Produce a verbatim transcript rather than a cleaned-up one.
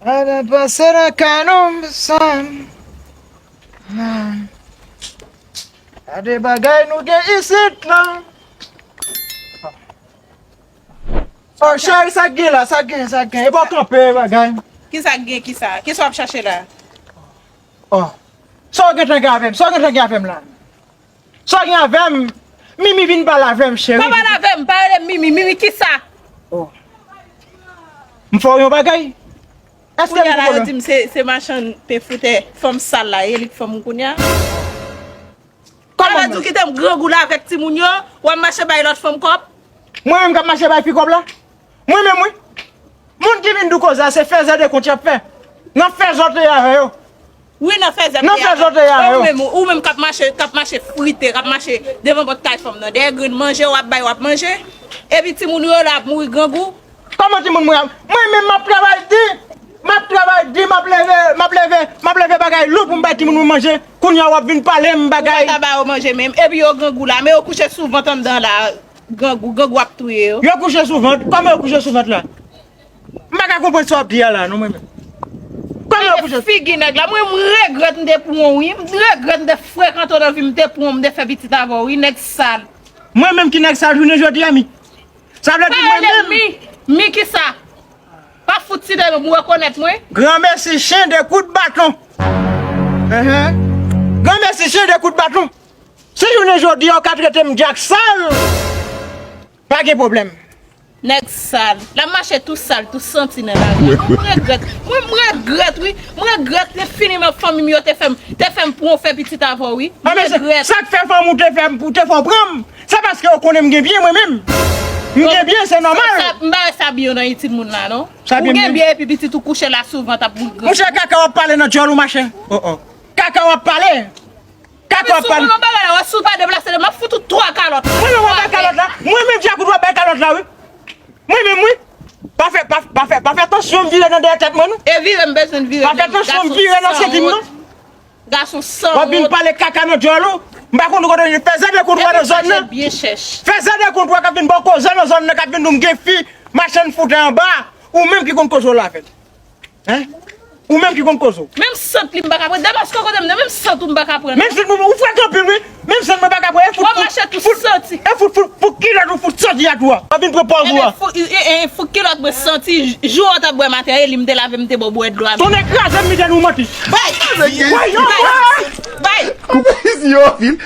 Ann pase nan kay nou, m san. Gade bagay nou gen isit la. Oh, cheri, sa k gen la, sa k gen, sa k gen. E pa w kanpe, bagay. Kisa k gen, kisa? Kisa w ap chache la? Oh. Sa w gen tan gen avè m? Sa w gen tan gen avè m la? Sa w gen avè m? Mimi vin pale avè m, cheri. Pa pale avè m, pa rele m Mimi. Mimi kisa? Oh. M fè w yon bagay? Èske m gen pwoblèm? Kounye a la, yo di m se, se machann pen foutè, fanm sal la, e li k fè m kounye a. Kòman? Sa vle di w kite m grangou la avèk timoun yo, w ap mache bay lòt fanm kòb? Mwen menm k ap mache bay fi kòb la? Mwen menm, wi. Moun ki vin di w koze a, se fèzè de kont y ap fè. Nan fèzòtri avè yo. Wi, nan fèzè. Nan fèzòtri avè yo. Ou menm, ou menm k ap mache, k ap mache frite, k ap mache devan pòt kay fanm nan, dèyè grenn manje, w ap bay, w ap manje. Epi timoun yo la ap mouri grangou. Kòman timoun mwen ap? Mwen menm m ap travay di, m ap travay di, m ap leve, m ap leve, m ap leve bagay lou pou m bay timoun mwen manje. Kounye a w ap vin pale m bagay. Ou pa ta ba yo manje menm. Epi yo grangou la, men yo kouche sou vant anndan la. Grangou, grangou ap touye yo. Yo kouche sou vant? Kòman yo kouche sou vant la? M pa ka konprann sa w ap di a la, non, mwen menm. Kòman yo kouche? Figi nèg la, mwen, m regrèt m te pran w, wi. M regrèt m te frekante w nan vi m, m te pran w, m te fè pitit avè w, wi, nèg sal. Mwen menm ki nèg sal jounen jodi a, mi. Sa vle di mwen menm. Mi, mi kisa? Pa fout site non m, ou rekonèt mwen? Granmesi chen de kout baton. Enhen. Granmesi chen de kout baton. Si jounen jodi a w ka trete m dyak sal, pa gen pwoblèm. Nèg sal. L ap mache tou sal, tou santi nan lari. Mwen, m regrèt. Mwen, m regrèt, wi. M regrèt, se fini men fanmi m yo te fè m, te fè m pran w fè pitit avè w, wi. M regrèt. Sa k fè fanmi w te fè m, te fè w pran m? Se paske yo konnen m gen byen mwen menm. M gen byen, se nòmal. Sa, m pa wè sa byen nan itil moun la, non. Ou gen byen epi pitit ou kouche la sou vant ap bout gran. Monchè, kaka w ap pale nan djòl ou, machè. Oh, oh. Kaka w ap pale. Kaka w ap pale. Epi si w konnen yon bagay la, wè, si w pa deplase, m ap fout ou twa kalòt. Mwen menm w ap bay kalòt la. Mwen menm dyak ou w ap bay kalòt la, wi. Mwen menm, wi. Pa fè, pa, pa fè, pa fè tansyon m vire nan dèyè tèt mwen, non. E vire m bezwen vire. Pa fè tansyon m vire nan senti m, non. Gason sanwont. W ap vin pale kaka nan djòl ou. M pa konn kote w ye. Fè zè de kont w nan zòn nan. Fè zè de kont w k ap vin ba w koze nan zòn nan, k ap vin di w m gen fi, machann foutè anba. Ou menm ki konn koze w la avè l. Hein? Ou menm ki konn koze w. Menm sant li m pa ka pran. Damasko kote m nan, menm sant ou m pa ka pran. Menm sant mwen, ou frekant anpil, wi. Menm sant mwen pa ka pran. E fout, w ap mache tou santi. E fout, fout, fout kilòt ou fout santi a tou a. W ap vin pran pòz ou a. Fout, e, e, fout kilòt mwen santi, jou an t ap bwè maten an, e li m te lave, m te ba w bwè dlo a. Tonnè kraze m, Miguel, ou manti. Bay! Bay! Bay! Koupe yo, vil.